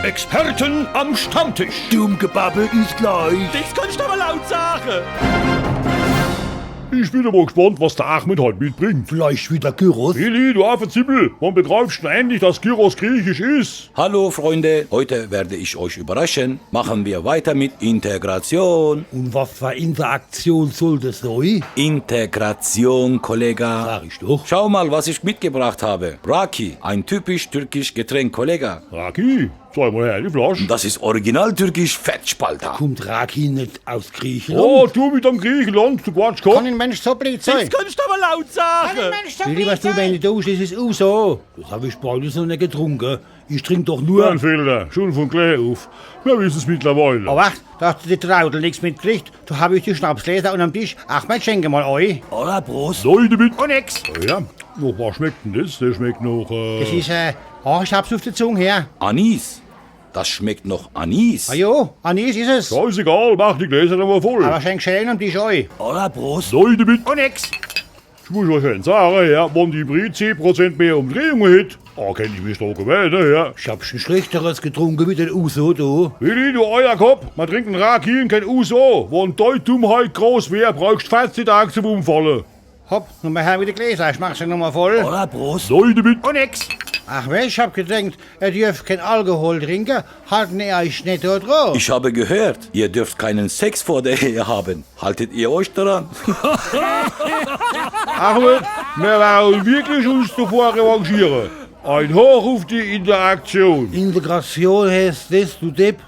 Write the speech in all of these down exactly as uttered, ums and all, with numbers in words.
Experten am Stammtisch. Dumm Gebabbel is gleich. Des kannst awwer laut sage. Ich bin awwer gespannt, was de Achmed heit mitbringt. Vielleicht widder Gyros? Willi, du Affezippel, wann begreifst du endlich, dass Gyros griechisch is? Hallo Freunde, heute werde ich euch überraschen. Machen wir weiter mit Integration. Un was fer Interaktion soll des soi? Integration, Kollege. Sag ich doch. Schau mal, was ich mitgebracht habe. Raki, ein typisch türkisch Getränk, Kollege. Raki? Zeig mal her, die Flasch. Das ist original türkisch Fettspalter. Kummt Raki net aus Griechenland? Oh, du mit dem Griechenland, du Quatschkopp. Kann en Mensch so blind sei? Des kannst awwer laut sage. Willi, was du mir do duscht, des is Ouzo. Des hab ich beides noch net getrunke. Ich trink doch nur. Dann fehlt er schon vun klä uff. Mir wissen's mittlerweile. Awwer dass die Traudel nix mitkriegt, do hab ich die Schnapsgläser unnam Tisch. Achmed, schenk emol ei. Alla, Prost. Leute mit. Un nix. Ja, noch was schmeckt denn des? Des schmeckt noch, äh, des is, äh, oh, ich hab's uff de Zung, her. Anis. Das schmeckt noch Anis. Ah jo, Anis is es. Scheißegal, mach die Gläser emol voll. Awwer schenk schää unnam Tisch ei. Alla, Prost. Leute mit. Un nix. Ich muss eich eins sage, ja, wann die Brie zeh Prozent mehr Umdrehunge hätt, ah, kennt ich mich dra gewähne, ja. Ich hab schon Schlechteres getrunke wie den Ouzo, du. Willi, du Eierkopp, mer trinkt en Raki un kän Ouzo. Wann dei Dummheit groß wär, bräuchst verzeh Tag zum Umfalle. Hopp, nummer her mit de Gläser, ich mach se nummer voll. Alla, Prost. Leute mit. Un nix. Ach, ich hab gedenkt, er dürft kän Alkohol trinke, halten er eich net do dra? Ich habe gehört, ihr dürft keinen Sex vor der Ehe haben. Haltet ihr euch daran? Achmed, mer werre wirklich uns devor revanchiere. Ein Hoch uff die Interaktion. Integration heißt des, du Depp.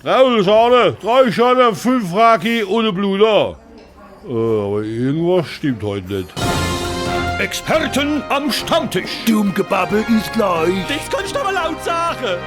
Raul, Schorle, drei Schorle, fünf Raki un e Bluder. Äh, awwer irgendwas stimmt heit net. Experten am Stammtisch. Dumm Gebabbel is gleich. Des kannst awwer laut sage.